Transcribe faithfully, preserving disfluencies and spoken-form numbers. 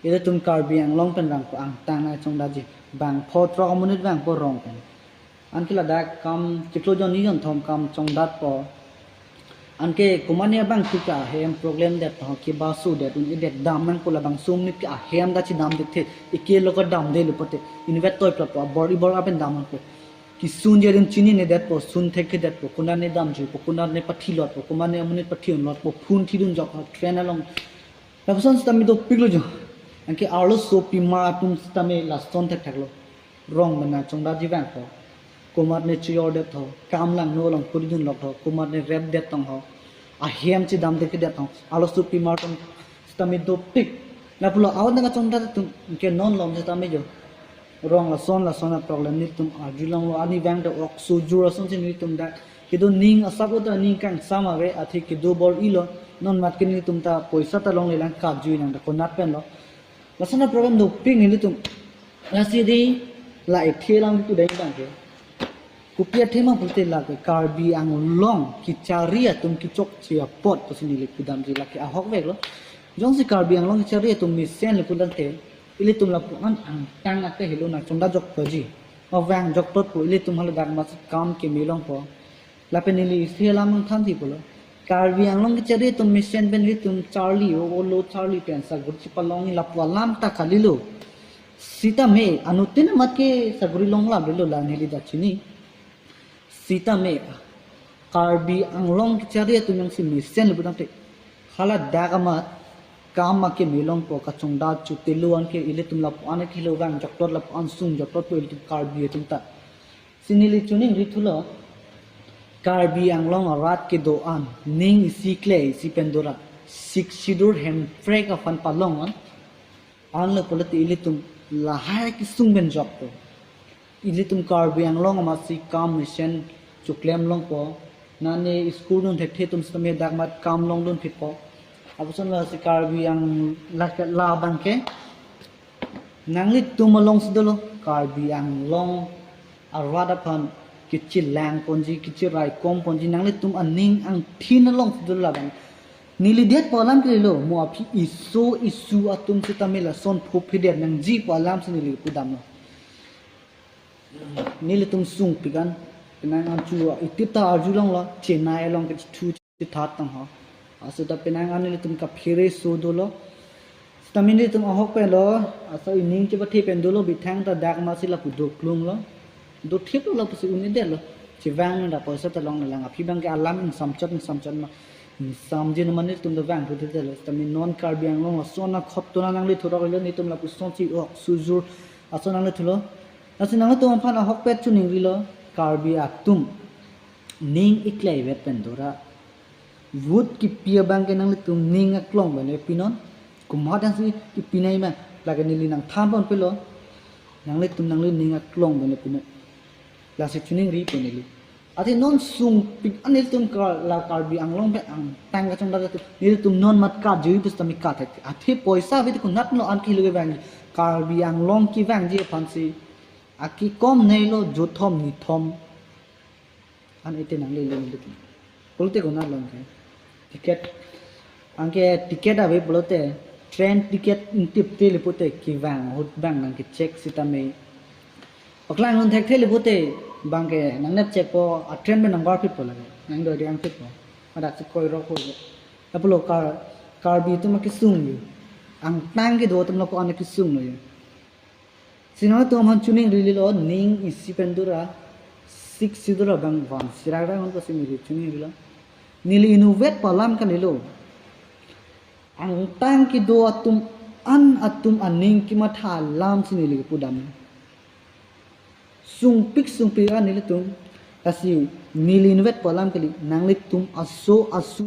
Ilitum Karbi Anglong pen vangpo angtan nangchongdatji. Bang pho throk amonit vangpo rong pen. Anke ladak kam chiklo jon ni jon thom kam chongdatpo. Anke komatne abang tu ke ahem problem det ho, kebaso det, un-edet, dam nangpo, labangso amonit ke ahem ta chedam det the, eke lo kedamde lo pote, inutvet toi plot po, abor ibor apen dam nangpo. Kesun je rim chinine detpo, sun thekthedetpo, konatne damjuipo, konatne pathilotpo, komatne amonit pathi-unlotpo, phone thidunjok ho train along. Lapuson sitame dopiklo jo. Anke arlosopimar atum sitame lason thektheklo. Rong pen nangchongdatji vangpo. Komatne chojordet ho, kam langno along pudidunlok ho, komatne repdet tong ho, ahem chedam thekthedet ho, arlosopimar atum sitame dopik. Lapulo ahut nangkachongdat atum ke non lom sitame jo. Rong lason lason a-problem nelitum arjulonglo, ani vang ta ok sojur asonsi nelitum dak kedo ning asap uta ning kangsam ave, athe kedo bor-ilo, non mat ke nelitum ta poisa ta longlelang, kap jui nang ta konat penlo. Lason a-problem dopik nelitum. Lasi di la ethe alam tu deng bang ke. Kopi athema pulote lake Karbi Anglong kechari atum kechokche apot pusi neli pudamji, lake ahokveklo. Jongsi Karbi Anglong kechari atum mesen le pudamte, ilitum lapu-an angtan ate helo nangchongdatjok poji. Ma vangjokplotpo, ilitum haladak masi kam keme longpo. Lapen neli isi alam nangthanji pulo. Karbi Anglong kechari atum mesen pen ilitum charli, o, olo charli pen sagori chepalong lapu alam ta kalilo. Sitame anuttin amat ke sagori longlap lelo, la neli dak chini. Sitame Karbi Anglong kechari atum jongsi mesen le pudamte, haladak amat kam akeme longpo, kachongdat chotelo, anke ilitum lapu-an ke lo vangjokplot, lapu-an sungjokplotpo ilitum Karbi atum ta. Si neli choningri thulo, Karbi Anglong arat kedo-an ning isi kle isi pen dora, Sixth Schedule hemprek aphan palong an, anlo pulote ilitum lahai kesung pen jokpo. Ilitum Karbi Anglong amatsi kam mesen choklem longpo. Nane school dun thekthe atum sitame dak mat kam longdunphitpo. Lapuson lasi Karbi Ang-, la, labang ke nanglitum alongsi dolo, Karbi Anglong arat aphan kechilangponji, kechiraikomponji, nanglitum aning angthin alongsi dolo labang. Neli detpo alam ke lo, mo aphi iso isu atum sitame lason phophedet nangjipo alamsi neli pudamlo. Nelitum sungpik an, penang an chu itip ta arjulonglo, Chennai along ke chu chethat tang ho. Aso ta penang an nelitum kaphere so dolo. Sitame nelitum ahok penlo, aso ining chepathe pen dolo, bithang ta dak masi lapu doklunglo. Dothiplo lapusi un-edetlo. Chevang nang ta poisa ta longlelang, aphi bang ke alam ingsamchot ingsamchot ma. Ingsamji no ma nelitum ta vangthu thedetlo. Sitame non Karbi Anglong lason akhot tona nanglethurok lo, nelitum lapusonsi ok sojur ason nanglethulo. Lasi nangtum aphan ahokpet choningrilo, Karbi atum ning ikleivet pen dora. Vote kipi abang ke nanglitum ning aklong pen le pinon. Komat ansi kipinai ma, lake neli nangthanpon pelo. Nanglitum nangli ning aklong pen le pinon. Lasi choningripo neli. Athe non sungpik an nelitum ka, la Karbi Anglong pen angtan kachongdat atum, nelitum non mat kajui pusitame kathek. Athe poisa ave te konatlo an kilo kevangji. Karbi Anglong kevangji aphansi akekom neilo jothom nithom an ete nanglelo nelitum. Pulote konatlo anke. Ticket, anke ticket ave pulote, train ticket ingtipte le pote kevang ahut bang nangkecheck sitame. Paklang un thekthe le pote bang ke nangnep checkpo, a-train pen nangbarphitpo lake. Nangdoi de angphitpo. Hadak si koirok ho. Lapulo Kar, Karbi atum akesung yo. Angtan kedo atum lapu-an akesung lo yo. Si nangtum aphan choningrilo, ning isi pen dora, Sixth Schedule abang van sirak rak hon pusi neli choningrilo. Neli inutvetpo alam kalilo. Angtan kedo atum an atum aning kematha alamsi neli kepudam. Sungpik sungpik an nelitum, lasi neli inutvetpo alam kali, nanglitum aso asu